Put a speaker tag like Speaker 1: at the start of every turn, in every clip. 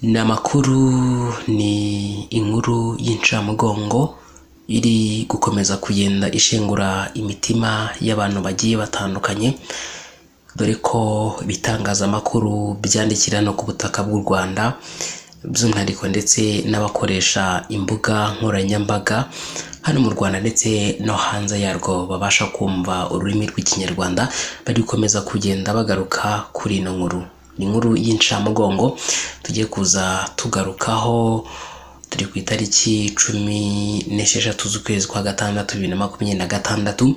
Speaker 1: Ni amakuru, ni inkuru y'incamugongo iri gukomeza kugenda ishengura imitima y'abantu bagiye batandukanye, dore ko ibitangazamakuru byandikira no ku butaka bw'u Rwanda, by'umwihariko ndetse n'abakoresha imbuga nkoranyambaga hano mu Rwanda ndetse no hanze yarwo babasha kumva ururimi rw'Ikinyarwanda, bari gukomeza kugenda bagaruka kuri ino nkuru. Ni inkuru y'incamugongo tugiye kuza tugarukaho, turi ku itariki 16 z'ukwezi kwa gatandatu 2026.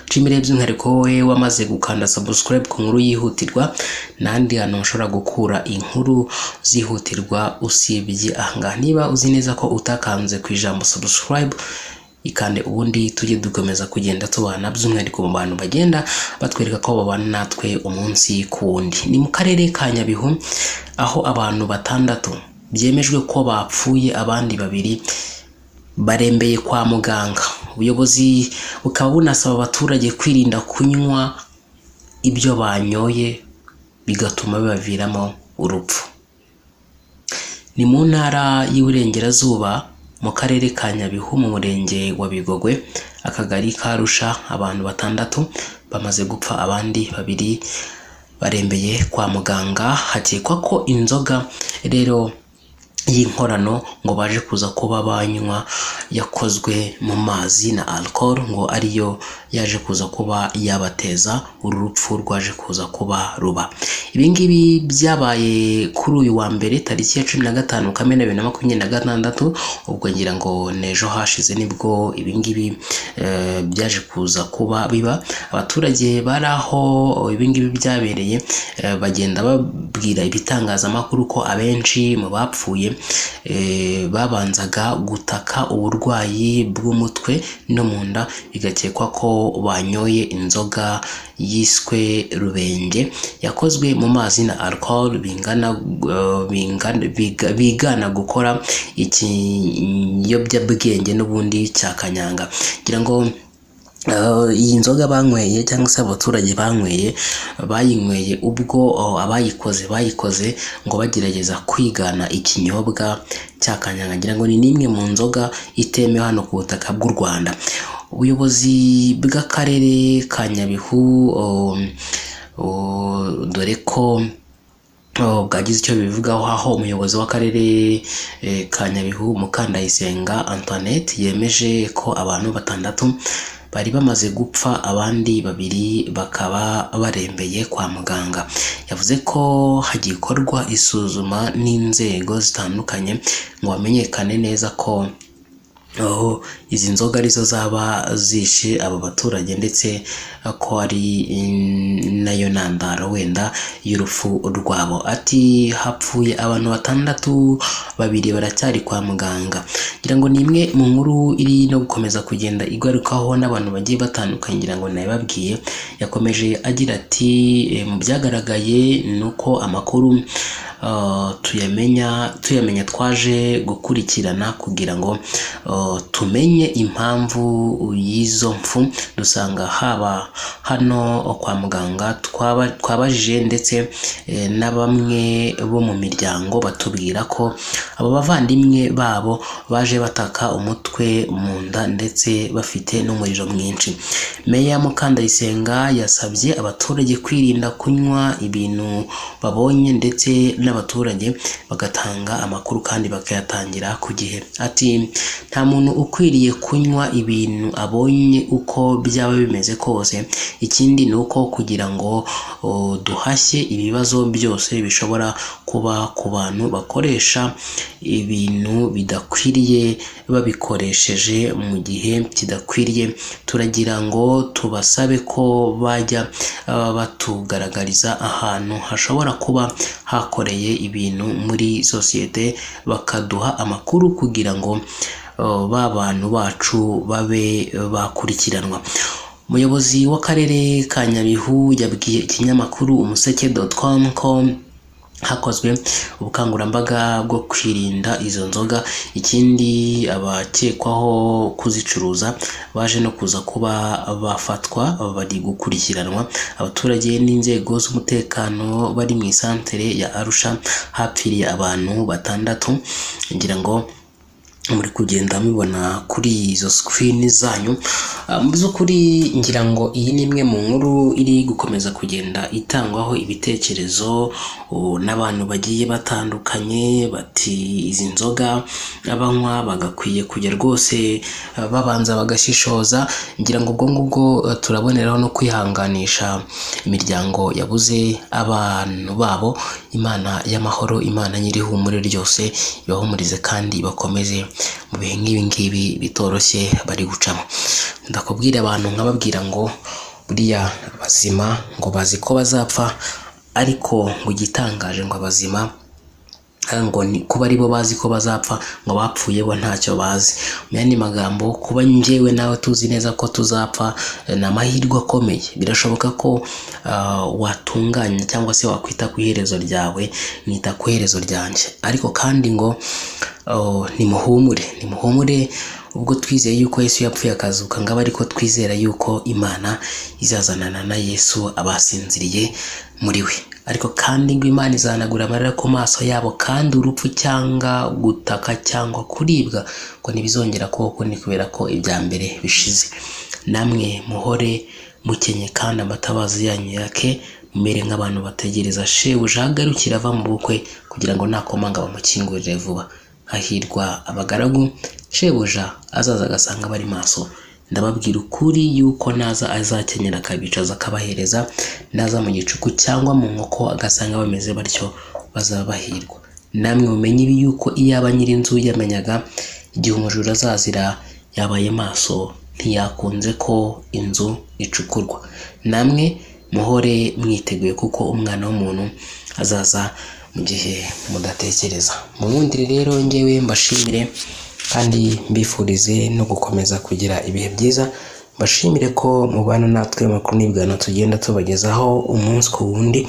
Speaker 1: Nshimire by'umwihariko wowe wamaze gukanda subscribe ku nkuru yihutirwa, n'ahandi hantu ushobora gukura inkuru zihutirwa usibye ahangaha. Niba uzi neza ko utakanze ku ijambo subscribe, ikande ubundi tujye dukomeza kugenda tubana, by'umwihariko mu bantu bagenda batwereka ko babana natwe umunsi ku wundi. Ni mu karere ka Nyabihu aho abantu batandatu byemejwe ko bapfuye, abandi babiri barembeye kwa muganga. Ubuyobozi bukaba bunasaba abaturage kwirinda kunywa ibyo banyoye bigatuma bibaviramo urupfu. Ni mu ntara y'Iburengerazuba mu karere ka Nyabihu mu murenge wa Bigogwe, akagari ka Rusha, abantu batandatu bamaze gupfa, abandi babiri barembeye kwa muganga. Hakekwa ko inzoga rero y'inkorano ngo baje kuza kuba banywa yakozwe mu mazi na alcohol, ngo ariyo yaje kuza kuba yabateza uru rupfu rwaje kuza kuba ruba. Ibi ngibi byabaye kuri uyu wa mbere tariki ya 15 Kamena 2026, ubwo ngira ngo n'ejo hashize nibwo ibi ngibi byaje kuza kuba biba. Abaturage bari aho ibi ngibi byabereye bagenda babwira ibitangazamakuru ko abenshi mu bapfuye babanzaga gutaka uburwayi bw'umutwe no mu nda, bigakekwa ko banyoye inzoga yiswe rubenge yakozwe mu mazi na alcohol bingana bigana gukora ikiyobyabwenge n'ubundi cya kanyanga. Ngira ngo iyi nzoga banyweye cyangwa se abaturage banyweye, bayinyweye ubwo abayikoze bayikoze ngo bagerageza kwigana ikinyobwa cya kanyanga. Ngira ngo ni n'imwe mu nzoga itemewe hano ku butaka bw'u Rwanda. Ubuyobozi bw'akarere ka Nyabihu, dore ko bwagize icyo bivugaho, aho umuyobozi w'akarere ka Nyabihu, Mukandayisenga Antoinette, yemeje ko abantu batandatu bari bamaze gupfa, abandi babiri bakaba barembeye kwa muganga. Yavuze ko hagikorwa isuzuma n'inzego zitandukanye ngo hamenyekane neza ko aho izi nzoga arizo zaba zishe aba baturage, ndetse ko ari nayo ntandaro wenda y'urupfu rwabo. Ati hapfuye abantu batandatu, babiri baracyari kwa muganga. Ngira ngo ni imwe mu nkuru iri no gukomeza kugenda igarukaho n'abantu bagiye batandukanye, ngira ngo nabibabwiye. Yakomeje agira ati mu byagaragaye ni uko amakuru tuyamenya twaje gukurikirana kugira ngo tumenye impamvu y'izo mfu, dusanga haba hano kwa muganga twabajije ndetse na bamwe bo mu miryango batubwira ko abo bavandimwe babo baje bataka umutwe, mu nda ndetse bafite n'umuriro mwinshi. Meya Mukandayisenga yasabye abaturage kwirinda kunywa ibintu babonye, ndetse n'abaturage bagatanga amakuru kandi bakayatangira ku gihe. Ati nta muntu ukwiriye kunywa ibintu abonye uko byaba bimeze kose. Ikindi ni uko kugira ngo duhashye ibibazo byose bishobora kuba ku bantu bakoresha ibintu bidakwiriye babikoresheje mu gihe kidakwiriye, turagira ngo tubasabe ko bajya batugaragariza ahantu hashobora kuba hakoreye ibintu muri sosiyete, bakaduha amakuru kugira ngo ba bantu bacu babe bakurikiranwa. Umuyobozi w'akarere ka Nyabihu yabwiye ikinyamakuru umuseke.com ko Hakozwe ubukangurambaga bwo kwirinda izo nzoga. Ikindi, abakekwaho kuzicuruza baje no kuza kuba bafatwa, bari gukurikiranwa. Abaturage n'inzego z'umutekano bari mu isantere ya Arusha hapfiriye abantu batandatu. Ngira ngo muri kugenda mubibona kuri izo screen zanyu. Mu by'ukuri ngira ngo iyi ni imwe mu nkuru iri gukomeza kugenda itangwaho ibitekerezo n'abantu bagiye batandukanye, bati izi nzoga abanywa bagakwiye kujya rwose babanza bagashishoza. Ngira ngo ubwo ngubwo turaboneraho no kwihanganisha imiryango yabuze abantu babo. Imana y'amahoro, Imana nyir'ihumure ryose, ibahumurize kandi ibakomeze mu bihe nk'ibi ngibi bitoroshye bari gucamo. Ndakubwira abantu nkababwira ngo buriya abazima ngo bazi ko bazapfa, ariko ngo igitangaje ngo abazima ngo ni kuba aribo bazi ko bazapfa, ngo abapfuye bo ntacyo bazi. Mu yandi magambo, kuba njyewe nawe tuzi neza ko tuzapfa ni amahirwe akomeye. Birashoboka ko watunganya cyangwa se wakwita ku iherezo ryawe, nita ku iherezo ryanjye. Ariko kandi ngo, oh, nimuhumure, nimuhumure, ubwo twizeye yuko Yesu yapfuye akazuka, ngaba ariko twizera yuko Imana izazanana na Yesu abasinziriye muri we. Ariko kandi ngo Imana izahanagura amarira ku maso yabo, kandi urupfu cyangwa gutaka cyangwa kuribwa ngo ntibizongera kubaho ukundi, kubera ko ibya mbere bishize. Namwe muhore mukenye kandi amatabaza yanyu yake, mumere nk'abantu bategereza shebuja agarukira ava mu bukwe, kugira ngo nakomanga bamukingurire vuba. Hahirwa abagaragu shebuja azaza agasanga bari maso. Ndababwira ukuri yuko naza azakenyera akabicaza akabahereza, naza mu gicuku cyangwa mu nkoko agasanga bameze batyo, bazaba bahirwa. Namwe mumenye ibi, yuko iyaba nyir'inzu yamenyaga igihe umujura azazira, yabaye maso, ntiyakunze ko inzu icukurwa. Namwe muhore mwiteguye, kuko Umwana w'umuntu azaza mu gihe mudatekereza. Mu rero ngewe mbashimire kandi mbifurize no gukomeza kugira ibihe byiza. Mbashimire ko mubana natwe, amakuru n'ibiganiro tugenda tubagezaho umunsi ku wundi.